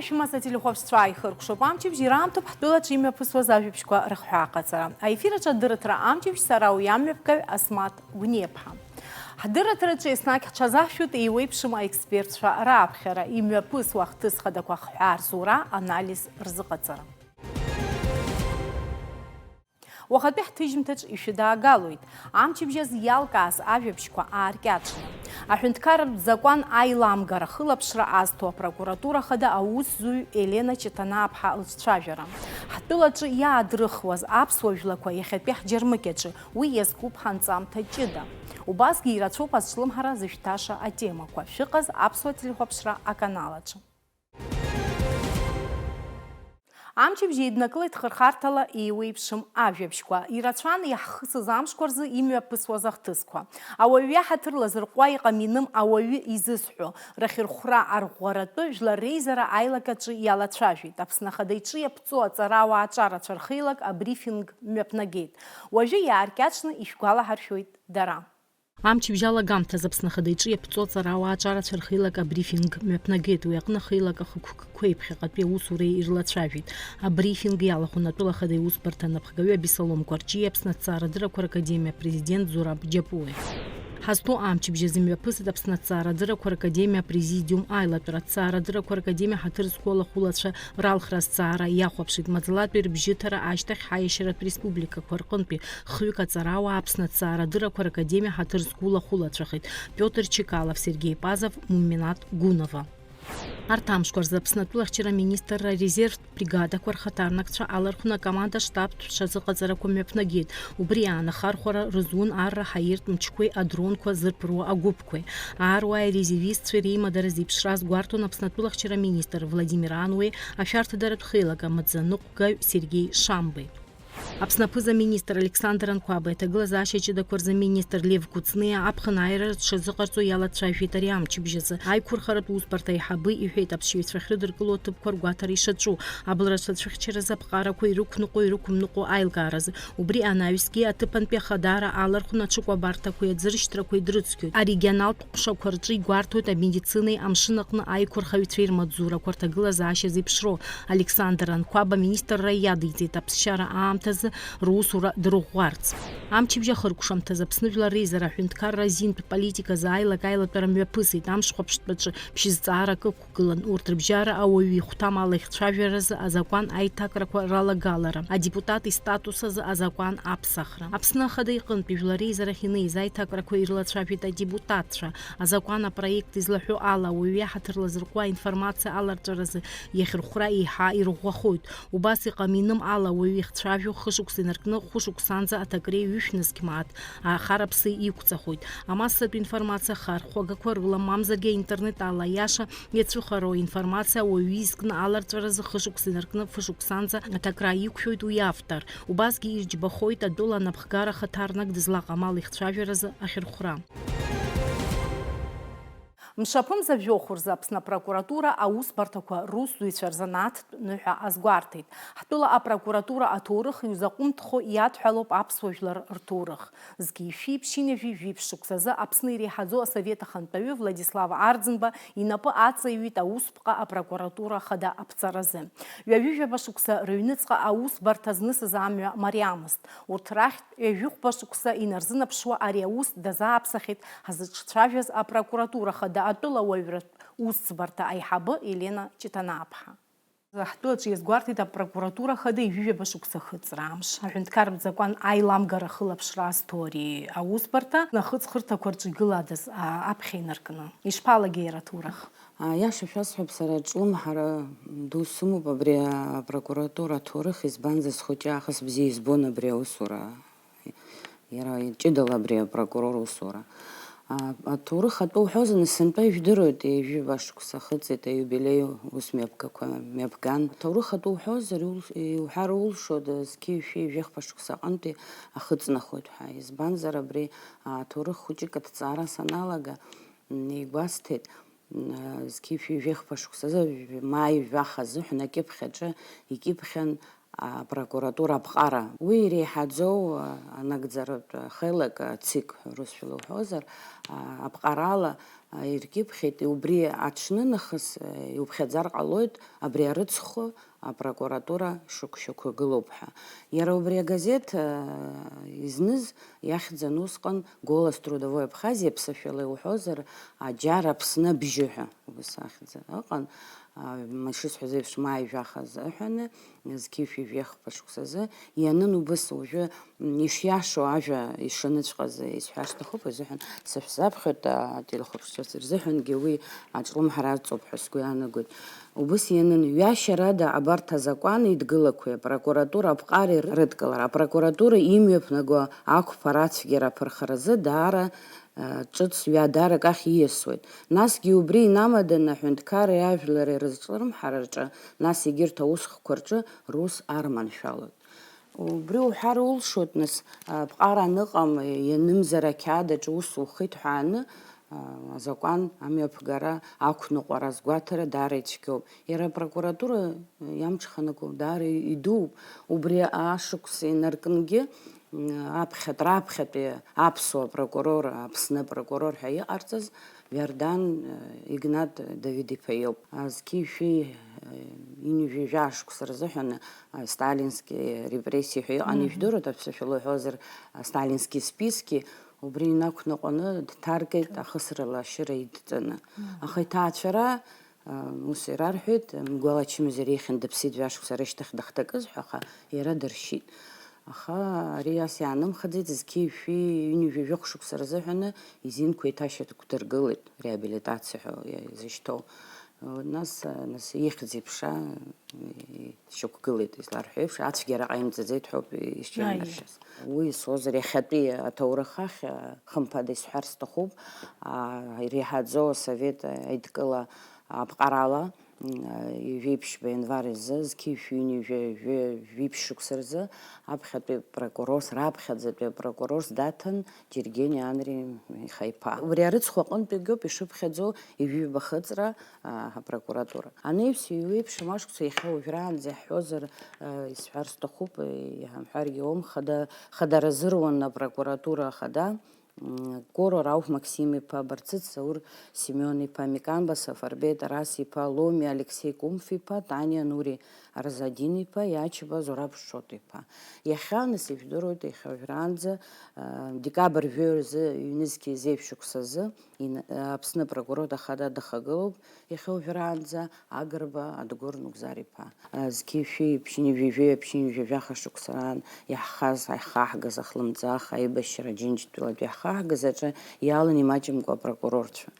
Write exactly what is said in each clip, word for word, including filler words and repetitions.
Шәымаз ателехәаԥшцәа ааихыркәшоуп амчыбжь, ираамҭоуп ҳтәылаҿы имҩаԥысуаз ажәабжьқәа рыхҳәааҟаҵара. Аефир аҿы адырраҭара амчыбжь, сара уи амҩаԥгаҩ Асмаҭ Гәниаԥҳа. Ҳдырраҭараҿы еснагь ҳҽазаҳшәоит еиуеиԥшым аекспертцәа рааԥхьара, имҩаԥысуа ахҭыс хадақәа ахҳәаа рзура, анализ рзыҟаҵара. Уахатәи ҳҭыжьымҭаҿ ишәыдаагалоит, амчыбжь азы иалкааз ажәабжьқәа ааркьаҿны. Аҳәынҭқарратә закәан аиламгара ахылаԥшра азҭо апрокуратура хада аусзуҩ Елена Ҷыҭанааԥҳа лыҿцәажәара. Ҳтәылаҿы иаадрыхуаз аԥсуа жәлақәа иахьатәи ҳџьармыкьаҿы, уи иазкуп ҳанҵамҭа ҷыда. Убасгьы ирацәоуп азҿлымҳара зышәҭаша атемақәа. Шәыҟаз аԥсуа телехәаԥшра аканал аҿы. Амчыбжь еиднакылеит хырхарҭала еиуеиԥшым ажәабжьқәа. Ирацәан иаҳхысыз амшқәа рзы имҩаԥысуаз ахҭысқәа. Ауаҩы иаҳаҭыр лазырҟәуа иҟам-иным ауаҩы изызҳәо, рахьырхәра арӷәӷәаратәы жәлар реизара аилакаҿы иалацәажәеит. Аԥсны Ахада иҿы иаԥҵоу аҵарауаа аҿарацәа рхеилак абрифинг мҩаԥнагеит. Уажәы иааркьаҿны ишәгәалаҳаршәоит дара. Амчыбжь алагамҭазы Аԥсны Ахада иҿы иаԥҵоу аҵарауаа аҿарацәа рхеилак абрифинг мҩаԥнагеит, уи аҟны ахеилак ахықәкқәеи ԥхьаҟатәи аусуреи ирылацәажәеит. Абрифинг иалахәын атәыла Ахада иусбарҭа анапхгаҩы Абисалом Кәарҷиеи Аԥсны аҭҵаарадыррақәа ракадемиа апрезидент Зураб Џьапуеи. Ҳазҭоу амчыбжь азы имҩаԥысит Аԥсны аҭҵаарадыррақәа ракадемиа апрезидиум аилатәара. Аҭҵаарадыррақәа ракадемиа ҳаҭыр зқәу алахәылацәа ралхра азҵаара иахәаԥшит, маӡалатәи рыбжьыҭара ашьҭахь ҳаиашьаратә республикақәа рҟынтәи хҩык аҵарауаа Аԥсны аҭҵаарадыррақәа ракадемиа ҳаҭыр зқәу лахәылацәахеит, Пиотр Чекалов, Сергеи Пазов, Муминат Гунова. Арҭ амшқәа рзы Аԥсны атәылахьчара аминистрра арезервтә бригадақәа рхаҭарнакцәа алархәны акоманда-штабтә ҽазыҟаҵарақәа мҩаԥнагеит. Убри аан ахархәара рызун арра ҳаиртә мчқәеи адронқәа зырԥыруа агәыԥқәеи. Ааруааи арезервистцәеи реимадара зеиԥшраз гәарҭон Аԥсны атәылахьчара аминистр Владимир Ануеи ашәарҭадаратә хеилак амаӡаныҟәгаҩ Сергеи Шамбеи. Аԥсны аԥыза-министр Александр Анқәаба, аҭагылазаашьа ҷыдақәа рзы аминистр Лев Кәыҵниа аԥхын ааирара дшазыҟарҵо иалацәажәеит ари амчыбжь азы. Аиқәырхаратә усбарҭа аиҳабы иҳәеит аԥсшьаҩцәа ахьрыдыркыло аҭыԥқәа ргәаҭара ишаҿу, абылра ацәыхьчаразы аԥҟарақәа ирықәныҟәо-ирықәымныҟәо аилкааразы. Убри анаҩсгьы аҭыԥантәи ахадара алархәны аҽыкәабарҭақәеи аӡыршьҭрақәеи дрыцқьоит. Арегионалтә ҟәшақәа рҿы игәарҭоит амедицинеи амшын аҟны аиқәырхаҩцәеи рмаҵзурақәа рҭагылазаашьа зеиԥшроу. Александр Анқәаба аминистрра иадиҵеит аԥсшьара аамҭазы русура дырӷәӷәарц. Амчыбжь ахыркәшамҭазы Аԥсны Жәлар Реизара аҳәынҭқарра азинтә политиказы аилак-аилатәара мҩаԥысит, амшхәаԥштәаҿы ԥшьызҵаарак ықәгылан, урҭ рыбжьара ауаҩы ихәҭам алахьцәажәаразы азакәан аиҭакрақәа ралагалара, адепутат истатус азы азакәан аԥсахра. Аԥсны Ахада иҟынтәи Жәлар Реизарахь инеиз аиҭакрақәа ирылацәажәеит адепутатцәа. Азакәан апроект излаҳәо ала, ауаҩы иаҳаҭыр лазырҟәуа аинформациа аларҵәаразы иахьырхәра еиҳа ирӷәӷәахоит. Убас иҟам-иным ала ауаҩы ихцәажәо хышықәса инаркны хәышықәсанӡа аҭакреи ҩышә нызқь мааҭ ахараԥсеи иқәҵахоит. Амассатә информациа ахархәагақәа рыла, мамзаргьы аинтернет ала аиаша иацәыхароу аинформациа ауаҩы изкны аларҵәаразы хышықәса инаркны фышықәсанӡа аҭакра иқәшәоит уи автор. Убасгьы ирџьбахоит атәыла анапхгара хаҭарнак дызлаҟам ала ихцәажәаразы ахьырхәра. Мшаԥымза жәохә рзы Аԥсны апрокуратура аусбарҭақәа русзуҩцәа рзанааҭтә ныҳәа азгәарҭеит. Ҳтәыла апрокуратура аҭоурых иузаҟәымҭхо иадҳәалоуп аԥсуа жәлар рҭоурых. Зқьи шәи ԥшьынҩажәи жәиԥшь шықәсазы Аԥсны иреиҳаӡоу асовет ахантәаҩы Владислав Арӡынба инапы аҵаҩит аусԥҟа апрокуратура ахада аԥҵаразы. Ҩажәижәаба шықәса рыҩныҵҟа аусбарҭа знысыз амҩа мариамызт. Урҭ рахьтә ҩажәихәба шықәса инарзынаԥшуа ари аус дазааԥсахьеит ҳазыҿцәажәаз апрокуратура хада атәылауаҩратә усӡбарҭа аиҳабы Елена Ҷыҭанааԥҳа. Ҳтәылаҿы иазгәарҭеит апрокуратура хада ҩажәижәаба шықәса ахыҵра амш, аҳәынҭқарратә закәан аиламгара ахылаԥшра азҭо ари аусбарҭа, ахыҵхырҭақәа рҿы игыландаз, а, аԥхьа инаркны. Ишԥалагеи иара аҭоурых? А, иаша шәасҳәап, сара ҿлымҳара ду сымоуп абри апрокуратура аҭоурых, избанзар, схәыҷы аахыс бзиа избон абри аусура, иара ҷыдала абри апрокурор усура. А, аҭоурых атәы уҳәозар, сынтәа ижәдыруеит, ҩажәижәаба шықәса ахыҵит аиубилеи ус мҩаԥгақәа мҩаԥган. Аҭоурых атәы уҳәозар, иул-, иуҳәар улшоит, зқьи жәшәи жәахԥа шықәса аҟынтәи ахыҵнахуеит ҳәа. Избанзар, абри аҭоурых хәыҷык аҭҵаара саналага, м, игәасҭеит, м, зқьи жәшәи жәахԥа шықәсазы, маи жәаха азыҳәан акьыԥхь аҿы икьыԥхьан апрокуратура аԥҟара. Уи иреиҳаӡоу, а, анагӡаратә хеилак, а, ЦИК русшәала уҳәозар, а, аԥҟарала, а, иркьыԥхьит, убри аҽны нахыс, а, иуԥхьаӡар ҟалоит, абри арыцхә апрокуратура шықәшәақәа гылоуп ҳәа. Иара убри агазеҭ, а, изныз иахьӡын усҟан Голос трудовой Абхазии, аԥсышәала иуҳәозар, Аџьар Аԥсны абжьы ҳәа убас ахьӡ ыҟан. А, ма ишысҳәаз еиԥш, маи жәаха азыҳәаны, зқьи жәшәи жәаха шықәсазы ианын убыс. Уажәы, м, ишиашоу ажәа ишаныҵәҟьаз исҳәар сҭахуп, азыҳәан сышәзаԥхьоит, ателехәаԥшцәа рзыҳәангьы уи аҿлымҳара аҵоуп ҳәа сгәы иаанагоит. Убыс ианын, ҩашьарада абарҭ азакәан еидгылақәеи апрокуратура аԥҟареи рыдкылара, апрокуратура имҩаԥнаго ақәԥара ацәгьара аԥырхаразы даара, а, ҿыц ҩадарак ахь ииасуеит. Насгьы убри инамаданы аҳәынҭқарреи ажәлари рызҿлымҳара рҿы, нас егьырҭ аусхқәа рҿы рус арманшәалоит. Убри уҳәар улшоит, нас, аԥҟара аныҟам, ианымзар ақьаад аҿы ус ухы иҭҳәааны, а, азакәан амҩаԥгара ақәныҟәара азгәаҭара даара ицәгьоуп. Иара апрокуратура иамҽханакуа даара идууп. Убри ашықәс инаркынгьы, м, аԥхьатә, раԥхьатәи аԥсуа прокурор, Аԥсны апрокурор ҳәа иҟарҵаз Виардан, э, Игнат Давид-иԥа иоуп. А, зқьи жәшәи, э, ҩынҩажәи жәаа шықәса рзыҳәан, а, сталински репрессии ҳәа иҟан, ижәдыруеит, аԥсышәала уҳәозар, а, сталински списки, убри инақәныҟәаны дҭаркит ахысрала ашьыра идҵаны. Аха иҭаацәара, а, ус ирарҳәеит, мгәала ачымазара ихьын, дыԥсит жәашықәса рышьҭахь дахҭакыз ҳәа, аха иара дыршьит. Аха ари ас иаанымхаӡеит, зқьи жәшәи ҩынҩажәи жәохә шықәса рзыҳәаны изинқәа еиҭашьақәдыргылеит, реабилитациа ҳәа изышьҭоу. Нас, нас ихьӡ-иԥша, и-, шьақәгылеит, изларҳәо еиԥш, ацәгьара ҟаимҵаӡеит ҳәоуп ишьҭанаршьаз. Уи исҳәозар, иахьатәи аҭоурых ахь, а, хымԥада исҳәар сҭахуп, а, иреиҳаӡоу асовет аидкыла аԥҟарала, м, а, ҩажәи ԥшьба январ изы, зқьи жәшәи ҩынҩажәи жәеи-, жәеи ԥшь шықәса рзы аԥхьатәи прокурорс, раԥхьаӡатәи апрокурорс даҭан Џьергени Анри ихаиԥа. Убри арыцхә аҟынтәигьоуп ишыԥхьаӡоу ижәибахыҵра, а, апрокуратура. Анаҩс иҩеиԥшым ашықәса иахьа уажәраанӡа иаҳҳәозар, а, исҳәар сҭахуп, иҳамҳәаргьы ауам, хада, хадара зыруан апрокуратура ахада, м, Коро Рауф Максим-иԥа, Барцыц Заур Семион-иԥа, Микамба Сафарбеи Тарас-иԥа, Ломи Алексеи Кумф-иԥа, Таниа Нури Арзадин-иԥа, Иачба Зураб Шот-иԥа. Иахьа, нас, ижәдыруеит, иахьа уажәраанӡа, а, декабрь жәаҩа рзы, ҩнызқьи зеижә шықәсазы, ин-, Аԥсны апрокурор ахада дахагылоуп, иахьа уажәраанӡа Агрба Адгәыр Нугзар-иԥа. А, зқьи жәшәи ԥшьынҩажәи жәаҩа, ԥшьынҩажәи жәаха шықәса раан иаҳхаз, иаҳхаҳгаз ахлымӡаах аибашьра Џьынџьтәылатә иаҳхаҳгаз аҿы иалан имаҷымкәа апрокурорцәа.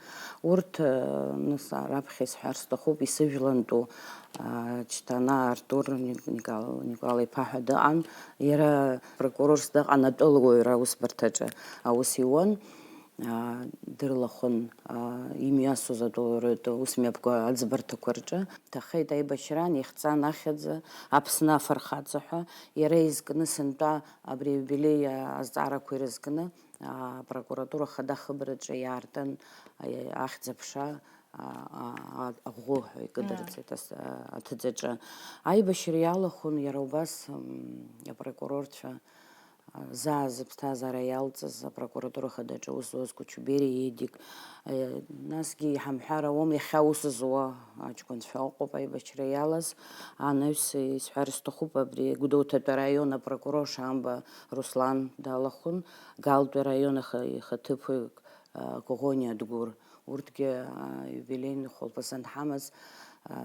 Урҭ, а, нас, раԥхьа исҳәар сҭахуп, исыжәлантәу, а, Чҭана Артур Ник-, Никол-, Николаи-иԥа ҳәа дыҟан. Иара прокурорс дыҟан атәылауаҩра аусбарҭаҿы аус иуан. Аа, дырлахәын, аа, имҩасуаз атәылауаҩратә ус мҩаԥгатәу аӡбарҭақәа рҿы. Дҭахеит аибашьраан, ихҵан ахьӡ Аԥсны афырхаҵа ҳәа. Иара изкны сынтәа абри аиубилеи азҵаарақәа ирызкны, аа, апрокуратура ахада ахыбраҿы иаартын, аа, ахьӡ-аԥша, аа, аа, аӷәы ҳәа икыдырҵеит ас-, аа, аҭыӡ аҿы. Аибашьра иалахәын иара убас, м, апрокурорцәа, заа зыԥсҭазаара иалҵыз апрокуратура хадаҿы аус зуаз Кучубери Едик, е, насгьы иҳамҳәар ауам, иахьа аус зуа аҷкәынцәа ыҟоуп аибашьра иалаз. Анаҩс исҳәар сҭахуп, абри Гәдоуҭатәи араион апрокурор Шамба Руслан далахәын, Галтәи араион аха-, ихаҭыԥуаҩ, а, Коӷониа Адгәыр. Урҭгьы, а, иубилеины хәылԥазы анҳамаз, а,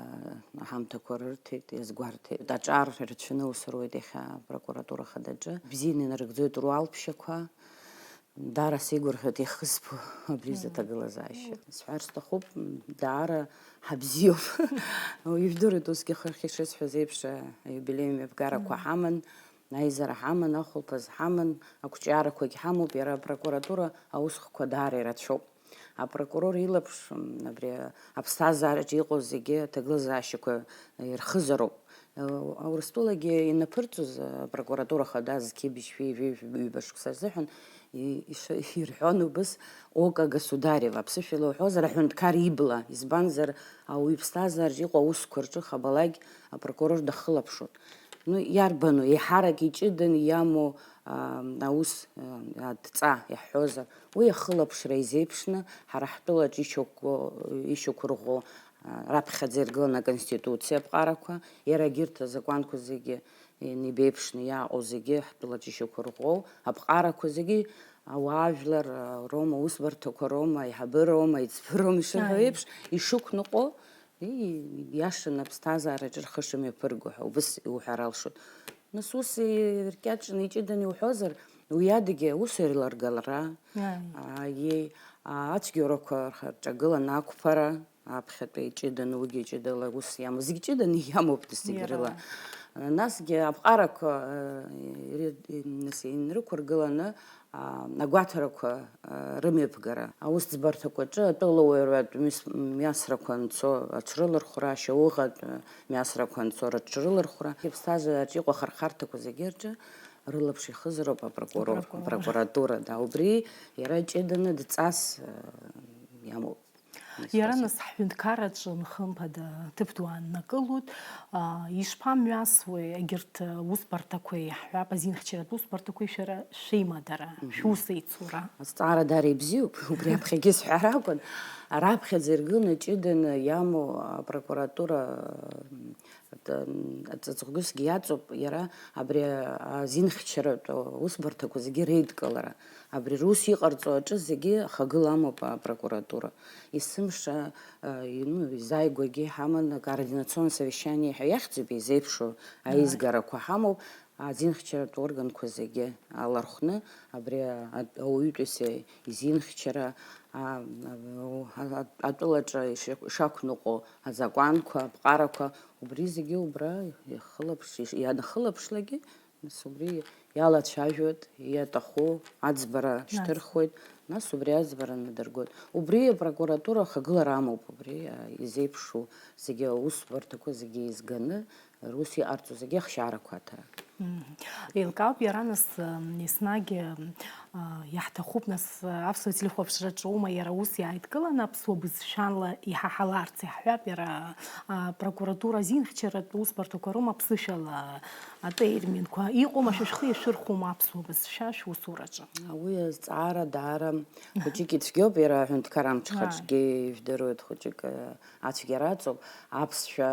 аҳамҭақәа рырҭеит, иазгәарҭеит. Аҿар рацәаны аус руеит иахьа апрокуратура хадаҿы. Бзианы инарыгӡоит руалԥшьақәа. Даара сеигәырӷьоит иахызбо абри изы аҭагылазаашьа. Сҳәар сҭахуп, м, даара ҳабзиоуп. Ижәдыруеит усгьы хыхь ишысҳәаз еиԥш, аиубилеи мҩаԥгарақәа ҳаман, аизара ҳаман, ахәылԥаз ҳаман, ақәҿиарақәагь ҳамоуп, иара апрокуратура аусхқәа даара ирацәоуп. Апрокурор илаԥш, м, абри аԥсҭазаараҿы иҟоу зегьы аҭагылазаашьақәа ирхызароуп. Э, Урыстәылагьы инаԥырҵоз апрокуратура хада зқьи быжьшәи ҩажәи ҩба шықәса рзыҳәан и-, иш-, ирҳәон убыс: «Око государева», аԥсышәала уҳәозар, аҳәынҭқар ибла, избанзар, ауаҩы иԥсҭазаараҿы иҟоу аусқәа рҿы хабалак апрокурор дахылаԥшуан. Ну, иарбану, еиҳарак иҷыданы иамоу, аа, аус, аа, адҵа иаҳҳәозар, уи ахылаԥшра изеиԥшны, ҳара ҳтәылаҿ ишьақәгәо-, ишьақәырӷәӷәо, аа, раԥхьаӡа иргыланы Аконституциа аԥҟарақәа, иара егьырҭ азакәанқәа зегьы инеибеиԥшны иааҟоу зегьы ҳтәылаҿ ишьақәырӷәӷәоу аԥҟарақәа зегьы ауаажәлар, аа, роума, аусбарҭақәа роума, аиҳабыроума, аиҵбыроума ишырҳәо Ааи. еиԥш, ишықәныҟәо, И-, ииашаны аԥсҭазаараҿы рхы шымҩаԥырго ҳәа убыс иуҳәар алшоит. Нас ус иркьаҿны иҷыданы иуҳәозар, уи адагьы аус еиларгалара, Ааи. аа, иеи, аа, ацәгьоурақәа рҿагыланы ақәԥара, аԥхьатәи ҷыданы, уигьы ҷыдала ус иамоу, зегь ҷыданы иамоуп зегь Иара. рыла. Насгьы аԥҟарақәа, э, ири-, нас инрықәыргыланы, аа, агәаҭарақәа, аа, рымҩаԥгара. Аусӡбарҭақәаҿы атәылауаҩратә мис-, мҩасрақәа анцо аҽрылархәра, ашьауӷатә мҩасрақәа анцо рыҽрылархәра, иԥсҭазаараҿы иҟоу ахырхарҭақәа зегьы рҿы рылаԥш ихызароуп апрокурор, Апрокурор. апрокуратура, да, убри иара ҷыданы дҵас, аа, иамоуп. Иара нас ҳҳәынҭқарраҿы, хымԥада, ҭыԥ ду ааннакылоит. Аа, ишԥамҩасуеи егьырҭ усбарҭақәеи, ҳҳәап, азинхьчаратә усбарҭақәеи шәара шәеимадара, Мгм. шәус еицура? Азҵаара даара ибзиоуп, убри аԥхьагьы сҳәар акәын. Раԥхьаӡа иргыланы ҷыданы иамоу апрокуратура, м, аҵ-, аҵаҵӷәысгьы иаҵоуп иара абри азинхьчаратә усбарҭақәа зегьы реидкылара. Абри рус иҟарҵо аҿы зегьы ахагыла амоуп апрокуратура. Есымша, а, и-, ну, изааигәагьы иҳаман, акоординационное совещание ҳәа иахьӡуп, изеиԥшу Ааи. аизгарақәа ҳамоуп, азинхьчаратә органқәа зегьы алархәны, абри а-, а-, ауаҩытәыҩса изинхьчара, а, а, а-, атәылаҿы иши-, ишақәныҟәо азакәанқәа, аԥҟарақәа, убри зегьы убра иахылаԥш-, иш-, ианахылаԥшлакгьы, Нас убри иалацәажәоит, иаҭаху аӡбара Нас. шьҭырхуеит, нас убри аӡбара надыргоит. Убри апрокуратура ахагылара амоуп, убри, а, изеиԥшу зегьы аусбарҭақәа зегьы еизганы, рус иҟарҵо зегьы ахшьаарақәа аҭара. Мгм. Еилкаауп иара, нас, м, еснагь, м, а, иаҳҭахуп, нас, аԥсуа телехәаԥшраҿоума иара ус иааидкыланы аԥсуа бызшәала иҳаҳаларц, иаҳҳәап, иара, а, прокуратура азинхьчаратә усбарҭақәа роума аԥсышәала атерминқәа, иҟоума, шәа шәхы иашәырхәома аԥсуа бызшәа шәусураҿы? Уи азҵаара даара хәыҷык ицәгьоуп, иара аҳәынҭқар амҽхаҿгьы ижәдыруеит, хәыҷык, э, ацәгьара аҵоуп. Аԥсшәа,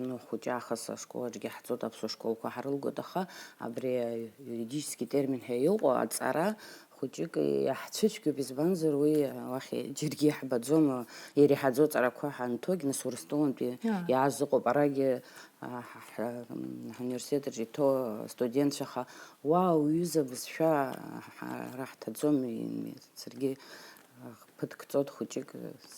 ну, хәыҷы аахыс ашколаҿгьы ҳцоит, аԥсуа школқәа ҳрылгоит, аха абри аиуридический термин ҳәа иҟоу аҵара хәыҷык иаҳцәыцәгьоуп, избанзар уи уахь џьаргьы иаҳбаӡом, иреиҳаӡоу аҵарақәа ҳанҭогь, нас Урыстәылантәи Иа. иааз ыҟоуп, арагьы, а, ҳ-, ҳ-, м, ҳуниверситет аҿы иҭоу астудентцәа, аха уа уҩыза бызшәа ҳара ҳҭаӡом, и-, саргьы, а, ԥыҭк ҵот хәыҷык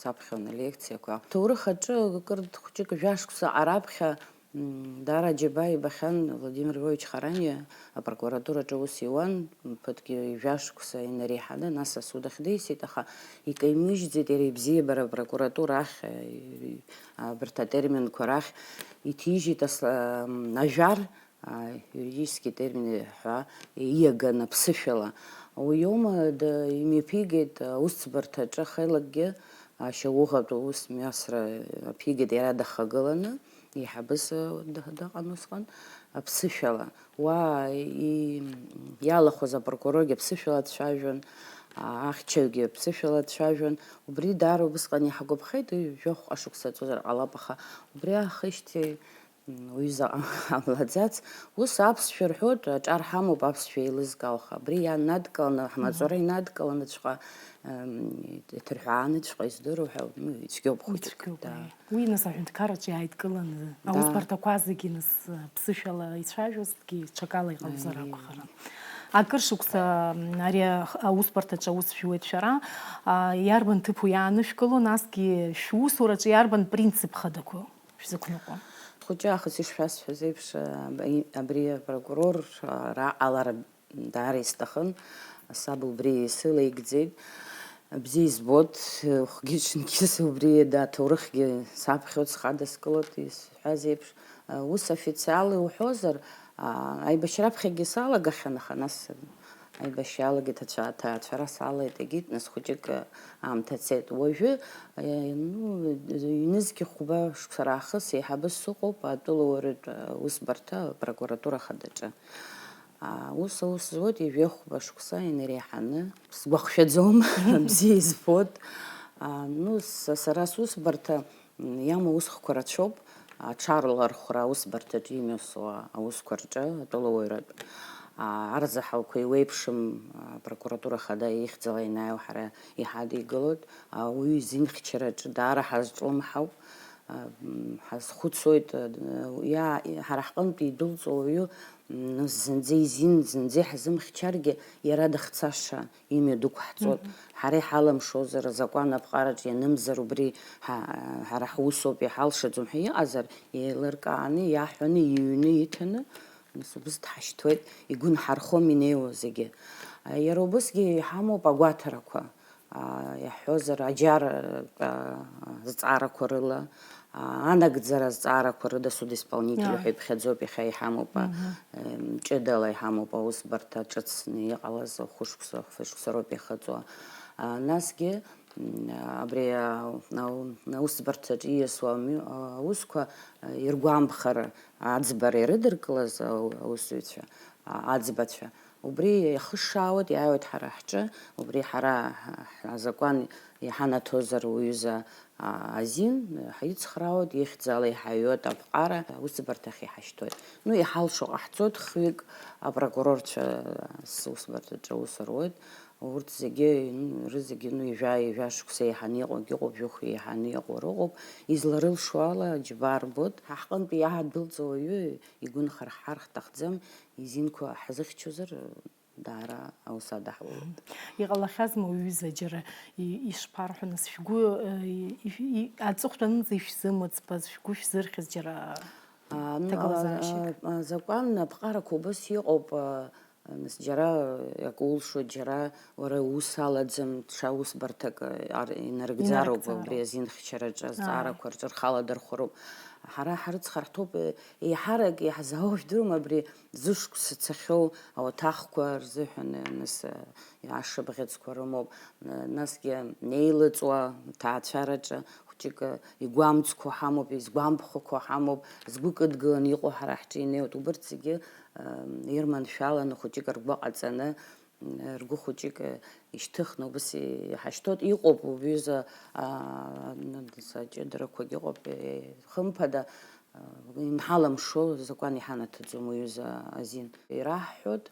саԥхьон алекциақәа. Аҭоурых аҿы акыр хәыҷык жәашықәса араԥхьа, м, даара аџьабаа ибахьан Владимир Львович Хараниа апрокуратураҿы аус иуан, ԥыҭк ҩажәа шықәса инареиҳаны, нас асуд ахь дисит, аха икаимыжьӡеит иара ибзиабара апрокуратура ахь, а, и-, абарҭ атерминқәа рахь иҭижьит ас-, м, ажәар, а, юридический термин ҳәа ииаган аԥсышәала. Уи иоума, д-, имҩаԥигеит аусӡбарҭаҿы ахеилакгьы, ашьауӷатә аус мҩасра аԥигеит иара дахагыланы, еиҳабыс, д-, дыҟан усҟан, аԥсышәала. Уа и-, иалахәыз апрокуроргьы аԥсышәала дцәажәон, а, ахьчаҩгьы аԥсышәала дцәажәон. Убри даара убысҟан иҳагәаԥхеит, уи жәохәҟа шықәса ҵуазар ҟалап, аха убри аахижьҭеи, М, уҩыза ҟамлаӡац, ус аԥсшәа рҳәоит, аҿар ҳамоуп аԥсшәа еилызкаауа, аха абри ианадкыланы, ҳмаҵура инадкыланыҵәҟьа, м, иҭырҳәааныҵәҟьа издыруа ҳәа, ну, ицәгьоуп хәыҷык. Ицәгьоуп, Да. Аиеи. Уи, нас, аҳәынҭқарраҿы иааидкыланы, Да. аусбарҭақәа зегьы, нас, ԥсышәала ицәажәозҭгьы, ҽакала иҟалозар Аиеи. акәхарын. Акыр шықәса, м, ари ах-, аусбарҭаҿы аус шәуеит шәара. А, иарбан ҭыԥу иаанышәкыло, насгьы шәусураҿы иарбан принцип хадақәоу шәзықәныҟәо? Хәыҷы аахыс ишшәасҳәаз еиԥш, абри, абри апрокурор, а, ра-, алара даара исҭахын, саб убри сылеигӡеит. Бзиа избоит, хәгьы-ҽынгьы убри, да, аҭоурыхгьы саԥхьоит, схадаскылоит, исҳәаз еиԥш. А, ус официал иуҳәозар, а, аибашьраԥхьагьы салагахьан, аха нас Аибашьралагьы ҭацәа-, ҭаацәара салеит, егьит, нас хәыҷык аамҭа цеит. Уажәы, э, ну, ҩнызқьи хәба шықәса раахыс еиҳабыс сыҟоуп атәылауаҩратә, э, усбарҭа апрокуратура хадаҿы. А, ус аус зуеит ҩажәи хәба шықәса инареиҳаны. Сгәахшәаӡом, бзиа избоит. А, ну, са-, сара сусбарҭа, м, иамоу усхқәа рацәоуп, аҽарлархәра аусбарҭаҿы имҩасуа аусқәа рҿы, атәылауаҩратә, а, арзаҳалқәа еиуеиԥшым, а, апрокуратура хада ихьӡала ианааиуа ҳара иҳадикылоит. Ауаҩы изинхьчараҿы даара ҳазҿлымҳауп. А, м, ҳазхәыцуеит, а, иа-, ҳара ҳҟынтә идәылҵуа уаҩы, м, зынӡа изин, зынӡа иҳзымхьчаргьы, иара дыхцаша имҩа дықәҳҵоит. Мгм. Ҳара иҳалымшозар, азакәан аԥҟараҿ ианымзар, убри ҳа-, ҳара ҳусоуп, иҳалшаӡом ҳәа иҟазар, еилыркааны, иаҳәаны, иҩны иҭаны, нас убыс дҳашьҭуеит, игәы нҳархом инеиуа зегьы. А, иара убысгьы иҳамоуп агәаҭарақәа. А, иаҳҳәозар, аџьар, а, зҵаарақәа рыла, а, анагӡара азҵаарақәа рыда судисполнитель Ааи. ҳәа иԥхьаӡоуп, иахьа иҳамоуп, а, Мгм. ем, ҷыдала иҳамоуп аусбарҭа ҿыцны иҟалаз, хәышықәса, хәышықәса роуп иахыҵуа. А, насгьы, м, абри, а, ау-, аусбарҭаҿы ииасуа амҩ-, а, аусқәа, а, иргәамԥхар, аӡбара ирыдыркылаз ау-, аусзуҩцәа, а, аӡбацәа, убри иахышшаауеит, иааиуеит ҳара ҳҿы, убри ҳара ҳ-, ҳ-, азакәан иҳанаҭозар уҩыза, а, азин, ҳицхраауеит, ихьӡала иҳаҩуеит аԥҟара, аусбарҭахь иҳашьҭуеит. Ну, иҳалшо ҟаҳҵоит, хҩык апрокурорцәа, ас-, усбарҭаҿы аус руеит, урҭ зегьы, ну, рызегьы, ну, ҩажәа, ҩажәа шықәса еиҳаны иҟоугьы ыҟоуп, жәохә еиҳаны иҟоу рыҟоуп, изларылшо ала, џьбаа рбоит. Ҳа ҳҟынтәи иаадәылҵо уаҩы игәы нхарҳар ҳҭахӡам, изинқәа ҳзыхьчозар, даара аус адаҳулоит. Иҟалахьазма, уҩыза, џьара и-, ишԥарҳәо, нас, шәгәы, э, и-, и-, аҵыхәтәанынӡа ишәзымыӡбаз, шәгәы шәзырхьыз џьара А, ну, ҭагылазаашьак? А, а, закәан аԥҟарақәа убас иҟоуп, а, нас, џьара акы улшоит, џьара уара ус алаӡам, ҽа усбарҭак, а, ар-, инарыгӡароуп, Инарыгӡароуп. Убри азинхьчараҿы, Ааи. Азҵаарақәа рҿы рхала дырхәароуп. Ҳара ҳрыцҳарҭоуп, е-, еиҳарак иаҳзаауа жәдыруам абри зышықәса цахьоу ауаҭахқәа рзыҳәан, нас, а, ашыбӷьыцқәа рымоуп, насгьы неилыҵуа ҭаацәараҿы хәҷык игәамҵқәо ҳамоуп, изгәамԥхақәо ҳамоуп, згәы кыдгыланы иҟоу ҳара ҳҿы инеиуеит. Убырҭ зегьы, м, ирманшәаланы, хәҷык ргәы ҟаҵаны, м, ргәы хәҷык ишьҭыхны убыс иҳашьҭоуп. Иҟоуп уҩыза, а, н-, н-, ҷыдарақәагь ыҟоуп, е, хымԥада, а, имҳалымшо закәан иҳанаҭаӡом уҩыза азин. Ираҳҳәоит,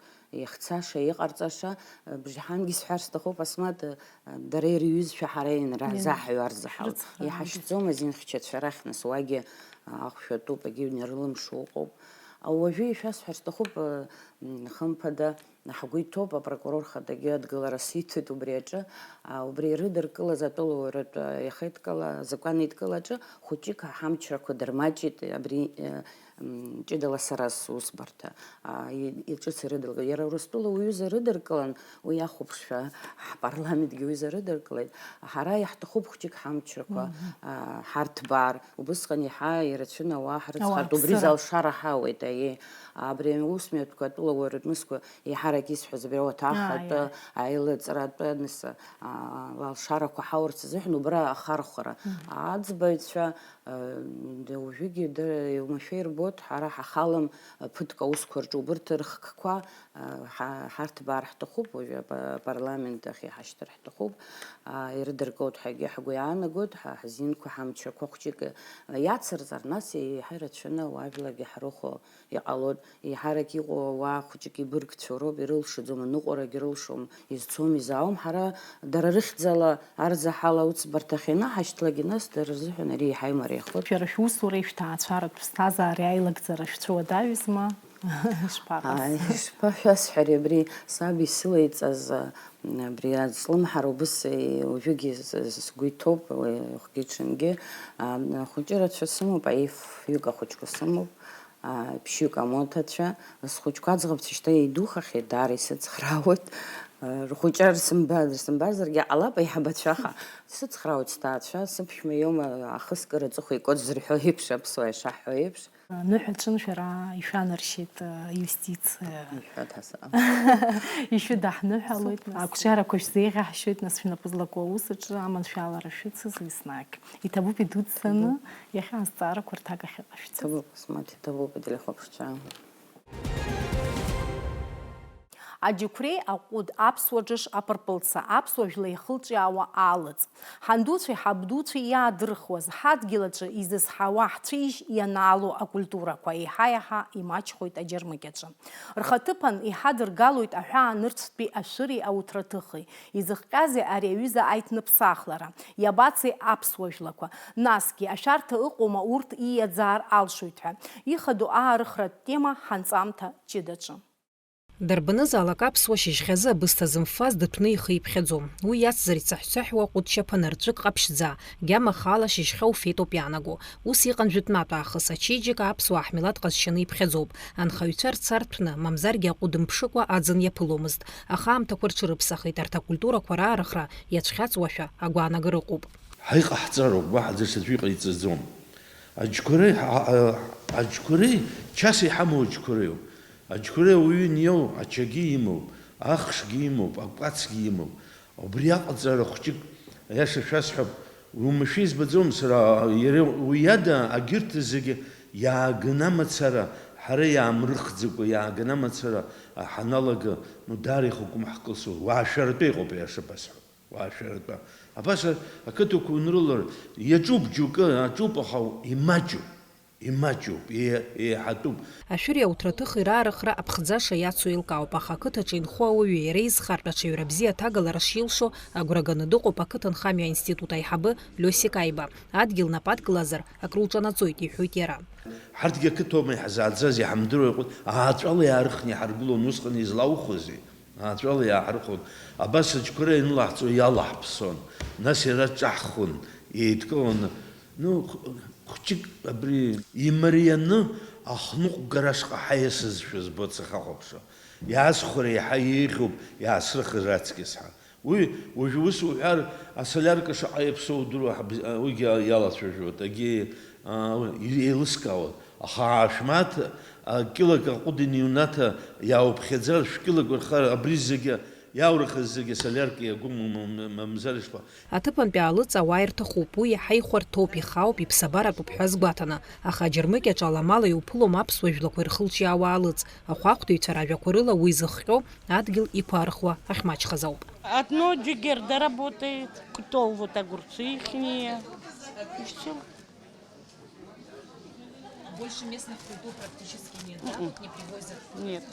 ихцаша, иҟарҵаша, бжеиҳангьы исҳәар сҭахуп, Асмаҭ, дара ирҩызшәа ҳара инразаҳҩар заҳауп. Шәрыцхраауеит. Иҳашьҭӡом азинхьчацәа рахь, нас уагьы ахәшә атәуп, егьи ирылымшо ыҟоуп. Уажәы ишәасҳәар сҭахуп, м, хымԥада, ҳгәы иҭоуп, апрокурор хадагьы адгылара сиҭоит убри аҿы. А, убри ирыдыркылаз атәылауаҩратә, а, иахеидкыла, азакәанеидкылаҿы хәыҷык ҳамчрақәа дырмаҷит, абри, э, м, ҷыдала сара сусбарҭа, а, и-, иҿыц ирыдылкылеит. Иара Урыстәыла уҩыза рыдыркылан, уи ахәаԥшшәа ҳпарламентгьы уҩыза рыдыркылеит. Ҳара иаҳҭахуп хәҷык ҳамчрақәа, Мгм. а, ҳарҭбаар. Убысҟан иаҳа ирацәаны ауаа ҳрыцхартә, убри Ауааԥсыра. Залшара ҳауеит, аиеи. Абри аус мҩаԥгатәыла уаҩратә мызқәа еиҳарак исҳәаз абри ауаҭах Ааи, атәы, ааи. Аилыҵра атәы, нас, а, алшарақәа ҳаурц азыҳәан убра ахархәара. Мгм. Аӡбаҩцәа, а, д-, уажәыгьы д-, иумашәа ирбоит, ҳара ҳахалам, а, ԥыҭк аусқәа рҿы убырҭ рыхкқәа, а, ҳа-, ҳарҭбаар ҳҭахуп, уажәы апа-, апарламент ахь иҳашьҭыр ҳҭахуп, а, ирыдыркылоит ҳәагьы ҳгәы иаанагоит, ҳа ҳзинқәа, ҳамчрақәа хәҷык, а, иацырҵар, нас еиҳа ирацәаны ауаажәларгьы ҳрыхәо иҟалоит. Еиҳарак иҟоу ауаа хәҷык ибыргцәоу роуп, ирылшаӡом, аныҟәарагь рылшом, изцом, изаауам. Ҳара дара рыхьӡала арзаҳал аусбарҭахь ианаҳашьҭлакгьы, нас дара рзыҳәан ари еиҳа имариахоит. Шәара шәусуреи шәҭаацәаратә ԥсҭазаареи аилакӡара шәцәыуадаҩызма? Ишԥаҟаз? Ааи, ишԥашәасҳәари, абри саб исылеиҵаз, а, абри аҵлымҳара убыс, е, уажәыгьы с-, с-, сгәы иҭоуп, уи хәгьы-ҽынгьы. А, хәыҷы рацәа сымоуп, аифҩык ахәыҷқәа сымоуп. А, ԥшьҩык амоҭацәа, схәыҷқәа аӡӷабцәа шьҭа еидухахьеит, даара исыцхраауеит. А, рхәыҷра рсымба-, рсымбазаргьы ҟалап, аиҳабацәа, аха сыцхраауеит сҭаацәа, сыԥшәма иоума ахыскыра аҵыхәа икуеит зырҳәо еиԥш, аԥсуаа ишаҳҳәо еиԥш. Ныҳәа ҿын шәара ишәанаршьеит, э, иустициа. Ишәаҭаса. Ишәыдаҳныҳәалоит. Сыԥ-, Ақәҿиарақәа шәзеиӷьаҳшьоит, нас шәнапы злаку аус аҿы аманшәалара шәыцыз еснагь. Иҭабуп идуӡӡаны, Мгм. Иахьа азҵаарақәа рҭак ахьыҟашәҵаз. Иҭабуп, Асмаҭ, иҭабуп, ателехәаԥшцәа. Аџьықәреи аҟәыд, аԥсуа џыш апырпылца, аԥсуа жәла иахылҿиаауа аалыҵ. Ҳандуцәеи ҳабдуцәеи иаадырхуаз, ҳадгьыл аҿы изызҳауа ҳцәеижь ианаало акультурақәа еиҳа-еиҳа имаҷхоит аџьармыкьаҿы. Рхаҭыԥан иҳадыргалоит аҳәаанырцәтәи ашәыри ауҭраҭыхи. Изыхҟьазеи ари аҩыза аиҭныԥсахлара? Иабацеи аԥсуа жәлақәа? Насгьы, ашәарҭа ыҟоума урҭ ииаӡаар алшоит ҳәа? Ихадоу аарыхратә тема ҳанҵамҭа ҷыдаҿы. Дарбанызаалак аԥсуа шьыжьхьазы абысҭа зымфаз дыҭәны ихы иԥхьаӡом. Уи иацзар ицаҳәцаҳәуа ҟәыд-шьаԥа нарцәык ҟаԥшьӡа, гьама хаала шьыжьхьа уфеит ауп иаанаго. Ус иҟан жәытәнатә аахыс, ачеиџьыка аԥсуаа ҳмилаҭ ҟазшьаны иԥхьаӡоуп. Анхаҩцәа рцарҭәны, мамзаргьы аҟәыд мԥшыкәа аӡын иаԥыломызт. Аха аамҭақәа рҽырыԥсахит, арҭ акультурақәа раарыхра иацәхьаҵуашәа агәаанагара ыҟоуп. Ҳаиҟаҳҵароуп, уаҳа даҽаӡәы иҟаиҵаӡом. Аџьқәреи, ҳа-, ҳа-, аџьқәреи, час иҳамоу аџьқәреиуп. Аџьқәреи ауаҩы иниоу ачагьы имоуп, ахшгьы имоуп, акәацгьы имоуп. Убри аҟаҵара хәҷык, аиаша шәасҳәап, уамашәа избаӡом сара, иара уи иада агьырҭ зегьы иааганы амацара, ҳара иаамрыхӡакәа иааганы амацара ҳаналага, ну, даара ихәыҷым ҳкылсуа, уаа шәаратәы иҟоуп, аиаша басҳәап. Уаа шәаратәы. Абас ақыҭақәа унрылар, иаҿуп џьоукы, аҿуп, аха имаҷуп, имаҷуп, е-, еиҳатәуп. Ашәыри ауҭраҭыхи раарыхра аԥхӡаша иацу еилкаауп, аха ақыҭаҿы инхо ауаҩы иара изхартә аҽаҩра бзиа аҭагалара шилшо агәра ганы дыҟоуп ақыҭанхамҩа аинститут аиҳабы Лиосик Аиба. Адгьыл нап адкылазар, акрулҿанаҵоит, иҳәоит иара. Ҳарҭгьы ақыҭоума иҳазааӡаз, иҳамдыруа иҟоуп, ааҵәала иаарыхны иҳаргылон, усҟан излаухәозеи? Ааҵәала иааҳархәон. Абас аџьқәреи анылаҳҵо иалаҳԥсон. Нас иара дҿаҳхуан, еидкыланы. Ну, х-, хәҷык абри имарианы ахныҟәгара ашҟа ҳаиасызшәа збоит сахьахәаԥшуа. Иаасхәара еиҳа еиӷьуп, иаасрыхыз аҵкьыс ҳәа. Уи, уажәы ус уҳәар, асолиарка шаҟа иаԥсоу удыруа ҳаб-, уигьы иалацәажәоит, егьи, аа, еилыскаауеит. Аха ашәмаҭ, а, кьылак аҟәыд иунаҭа иаауԥхьаӡар, шәкьылак урхар, абри зегьы иаурыхыз зегьы асолиарка иагәым, м-, м-, мамзар ишԥа-. Аҭыԥантәи аалыҵ ауаа ирҭахуп, уи иаҳа ихәарҭоуп, ихаауп, иԥсабаратәуп ҳәа азгәаҭаны. Аха аџьармыкьаҿ аламала иуԥылом аԥсуа жәлақәа ирхылҿиаауа аалыҵ. Ахәаахәҭыҩцәа ражәақәа рыла уи зыхҟьо адгьыл иқәаархуа ахьмаҷхаз ауп. Одно џьыгерда работает, кто вот огурцы ихние. И всё. Больше местных культур практически нет, да? Мгм. Вот не привозят. Нет.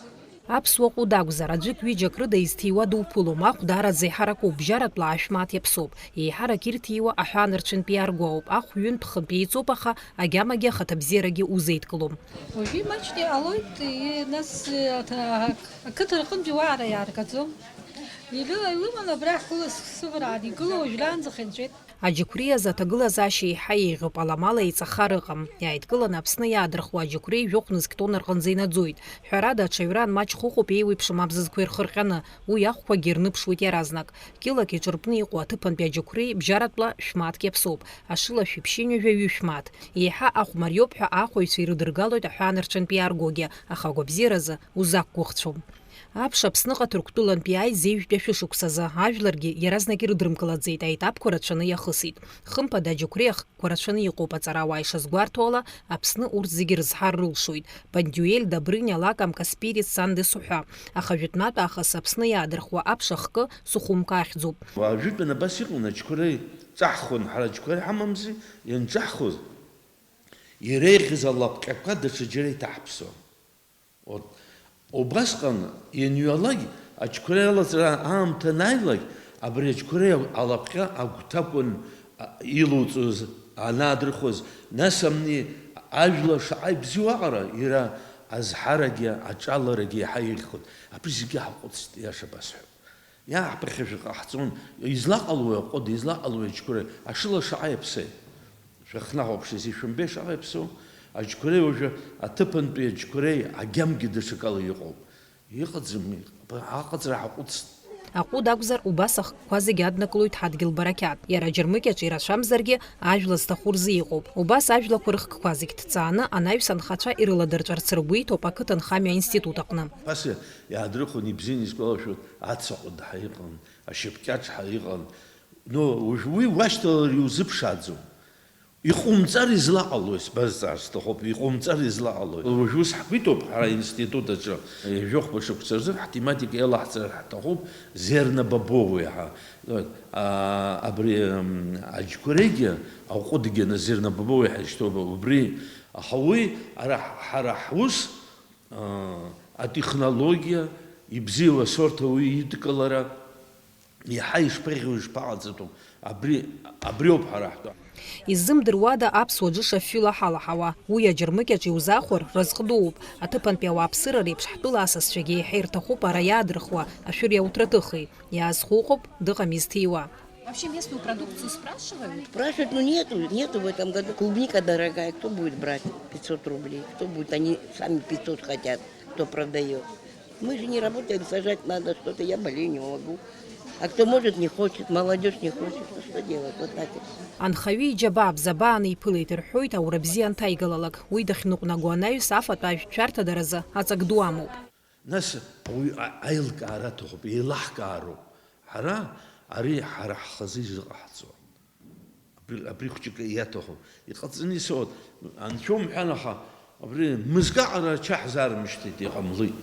Аԥсуа ҟәыд акәзар, аӡәык-ҩыџьак рыда изҭиуа дуԥылом, ахә даараӡа иҳаракуп, бжьаратәла ашә мааҭ иаԥсоуп. Еиҳарак ирҭиуа аҳәаанырцәынтә иаарго ауп, ахә ҩынтә-хынтә еиҵоуп, аха агьамагьы ахаҭабзиарагьы узеидкылом. Уажәы имаҷны иҟалоит, и-, нас, э, аҭ-, а-, ақыҭа рҟынтәи уаара иааргаӡом. Илы-, илыман абра ҳгәыла сывараан, игылоу уажәраанӡа хьанҵәеит. Аџьықәреи азы аҭагылазаашьа еиҳа еиӷьуп, аламала еиҵахар ыҟам. Иааидкыланы Аԥсны иаадырхуа аџьықәреи жәохә нызқь тонна рҟынӡа инаӡоит. Ҳәарада, аҽаҩра анмаҷхо ыҟоуп еиуеиԥшым абзазқәа ирхырҟьаны, уи ахәқәагьы рныԥшуеит иаразнак. Кьылак иҿырпны иҟоу аҭыԥантәи аџьықәреи бжьаратәла шә-мааҭк иаԥсоуп, ашыла шәиԥшьынҩажәа ҩышә мааҭ. Еиҳа ахә мариоуп ҳәа аахәаҩцәа ирыдыргалоит аҳәаанырцәынтә иааргогьы, аха агәабзиаразы узақәгәыӷцәом. Аԥш Аԥсныҟа Ҭырқәтәылантә иааит зежәтәи ашәышықәсазы, ажәларгьы иаразнак ирыдрымкылаӡеит, аетапқәа рацәаны иахысит. Хымԥада, аџьықәреи ахкқәа рацәаны иҟоуп, аҵарауаа ишазгәарҭо ала, Аԥсны урҭ зегьы рызҳар рылшоит, Бандиуель, Добрыня, Лакомка, Спирит, Сандес уҳәа. Аха жәытәнатә аахыс Аԥсны иаадырхуа аԥш ахкы Сухумка ахьӡуп. Уажәытәан абас иҟан, аџьқәреи ҿаҳхон, ҳара аџьқәреи ҳамамзи, ианҿаҳхоз, иреиӷьыз алапҟьақәа даҽаџьара иҭаҳԥсон. От, убасҟан ианҩалак, аџьқәреи алаҵара аамҭа анааилак, абри аџьқәреи алапҟьа агәҭакәын, а, илоуҵоз анаадырхәоз, нас амни ажәлар шаҟа ибзиоу аҟара, иара азҳарагьы аҿаларагьы иаҳа еиӷьхон. Абри зегьы ҳаҟәыҵт, иаша басҳәап. Иааҳԥыхьашәа ҟаҳҵон, излаҟалои аҟәыд, излаҟалои аџьқәреи, ашыла шаҟа иаԥсеи. Шәахнаҳәаԥшыз, ишәымбеи шаҟа иаԥсоу? Аџьқәреи уажәы аҭыԥантәи аџьқәреи агьамгьы даҽакала иҟоуп. Иҟаӡам, аҟаҵара ҳаҟәыҵт. Аҟәыд акәзар, убас ахкқәа зегьы аднакылоит ҳадгьыл барақьаҭ. Иара аџьармыкьаҿ ирацәамзаргьы, ажәла зҭаху рзы иҟоуп. Убас ажәлақәа рыхкқәа зегь ҭҵааны, анаҩс анхацәа ирыладырҵәарц ргәы иҭоуп ақыҭанхамҩа аинститут аҟны. Ԥаса иаадрыхуан, ибзианы исгәалашәоит, ацаҟәыдҳа иҟан, ашьапкьаҿҳа иҟан. Но уажә уи уашьҭалар иузыԥшааӡом. Иҟумҵар излаҟалои, сбазҵаар сҭахуп, иҟумҵар излаҟалои? Уажә ус ҳгәы иҭоуп ҳара аинститут аҿы, ҩажәохәба шықәса рзы ҳтематика иалаҳҵар ҳҭахуп, зернобобовые ҳәа. А, абри, м, аџьқәреигьы, аҟәыдгьы, зернобобовые ҳәа ишьҭоуп, убри. Аха уи ара, ҳара ҳус, а, атехнологиа, ибзиоу асорҭ ауаҩы идкылара, иаҳа ишԥеиӷьу, ишԥаҟаҵатәу, абри, абриоуп ҳара ҳтәы. Иззымдыруада аԥсуа џыш афҩы лаҳалаҳауа? Уи аџьармыкьаҿ иузаахәар, разҟ дууп. Аҭыԥантәи ауааԥсыра реиԥш ҳтәыла асасцәагьы еиҳа ирҭахуп ара иаадырхуа, ашәыр иауҭраҭыхи. Иаазхәыҟоуп, дыҟам изҭиуа. Вообще местную продукцию спрашивают? Спрашивают, но нету, нету в этом году. Клубника дорогая, кто будет брать пятьсот рублей? Кто будет? Они сами пятьсот хотят, кто продает. Мы же не работаем, сажать надо что-то, я болею, не могу. А кто может, не хочет, молодежь не хочет, ну что делать, вот так вот. Анхаҩы иџьабаа бзабааны иԥылеит рҳәоит аура бзиа анҭаигалалак. Уи дахьныҟәнаго анаҩс афатә ажәтә шәарҭадаразы аҵак ду амоуп. Нас ауаҩы а-, аилкаара аҭахуп, еилаҳкаароуп. Ҳара ари ҳара ҳхазы изыҟаҳҵо. Абри, абри хәҷык иаҭаху. Иҟаҵаны исоуеит. Анцәа умҳәан, аха абри мызкы аҟара ача ҳзаарымышьҭит, иҟамлеит.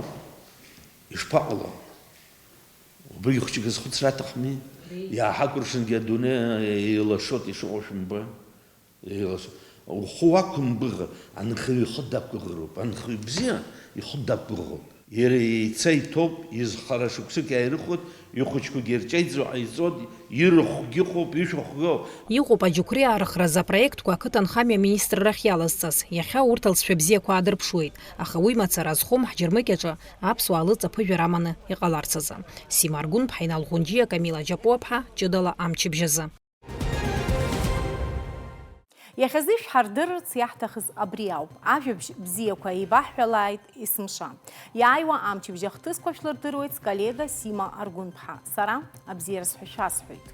Ишԥаҟало? Убри хәҷык азхәыцра аҭахми? Иааҳакәыршангьы адунеи еилашоит, ишыҟоу шәымбои? Еилашоит. Ухы уақәымгәыӷыр, анхаҩы ихы дақәгәыӷыроуп. Анхаҩы бзиа ихы дақәгәыӷуеит. Иара еица иҭоуп, изхара шықәсык иааирыхуеит, ихәыҷқәагьы ирҿеиҵо ҟаиҵоит, ирахәгьы ыҟоуп, ишәахәгьы ыҟоуп. Иҟоуп аџьықәреи арахразы апроектқәа ақыҭанхамҩа аминистрра ахь иалазҵаз, иахьа урҭ алҵшәа бзиақәа аадырԥшуеит, аха уи мацара азхом ҳџьармыкьаҿы аԥсуаа лыҵаԥыжәара аманы иҟаларц азы. Сима Аргәынԥҳа, Инал Ӷәынџьиа, Камила Џьапуаԥҳа, ҷыдала амчыбжь азы. Иахьазы ишәҳардырырц иаҳҭахыз абри ауп. Ажәабжь бзиақәа еибаҳҳәалааит есымша. Иааиуа амчыбжь ахҭысқәа шәлырдыруеит сколлега Сима Аргәынԥҳа. Сара абзиара сҳәашәа сҳәоит.